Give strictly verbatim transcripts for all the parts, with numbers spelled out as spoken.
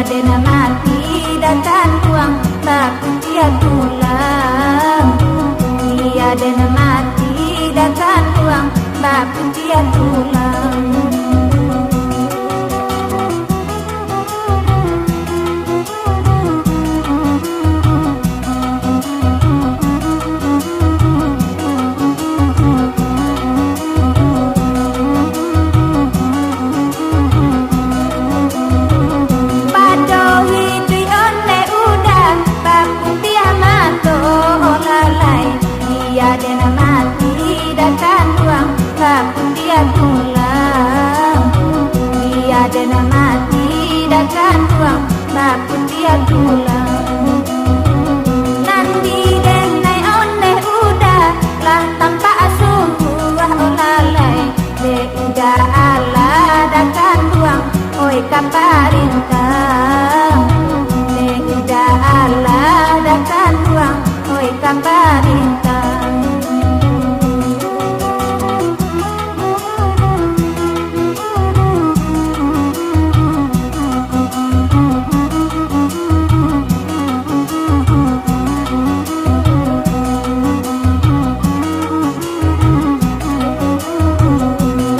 Den mati dah kanduang, baputiah tulang. Iyo den mati dah kanduang, baputiah tulang. Pado iduik ondeh udah, baputiah mato olalai. Iyo den mati dah kanduang, baputiah tulang. Iyo den mati dah kanduang, baputiah tulang. Nan di denai ondeh udah, lah tampak sungguah olalai. Dek udah alah dah kanduang, oi ka parintah. Dek udah alah dah kanduang, oi ka parintah.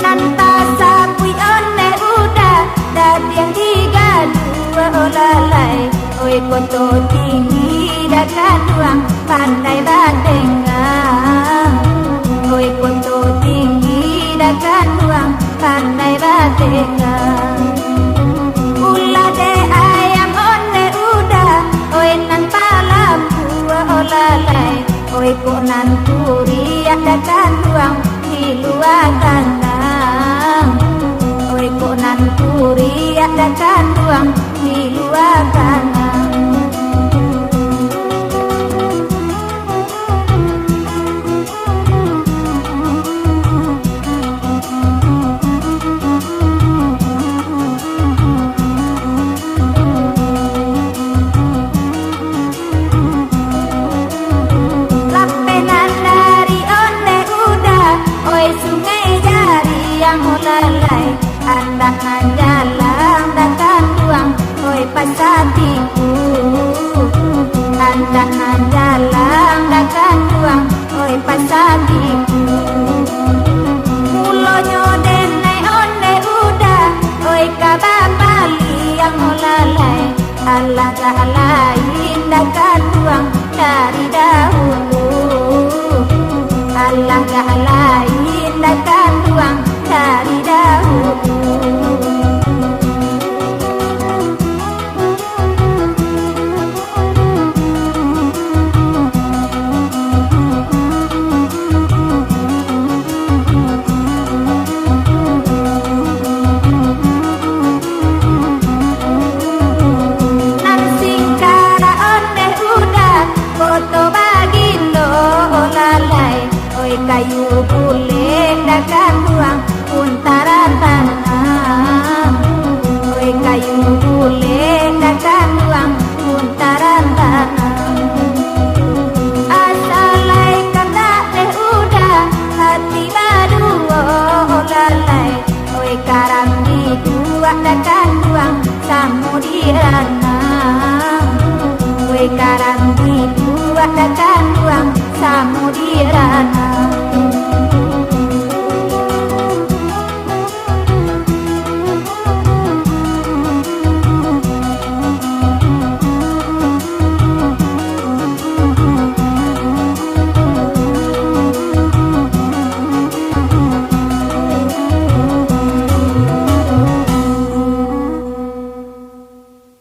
Nan tasabuik ondeh udah, dadiah digaduah olalai. Oi Koto Tinggi dah kanduang, pandai batenggang. Oi Koto Tinggi dah kanduang, pandai batenggang. Ulah dek ayam ondeh udah, oi nan palabuah olalai. Oi kok nan kuriak dah kanduang di lua kandang. Oi kok nan kuriak dah kanduang di lua kandang. Lapeh nan dari ondeh udah, oi Sungai Jariang olalai. Andak nan jalang dah kanduang, oi Pasa Tiku. Andak nan jalang dah kanduang, oi Pasa Tiku. Mulonyo denai ondeh udah, oi ka bapaliang olalai. Alah dah lain dah kanduang,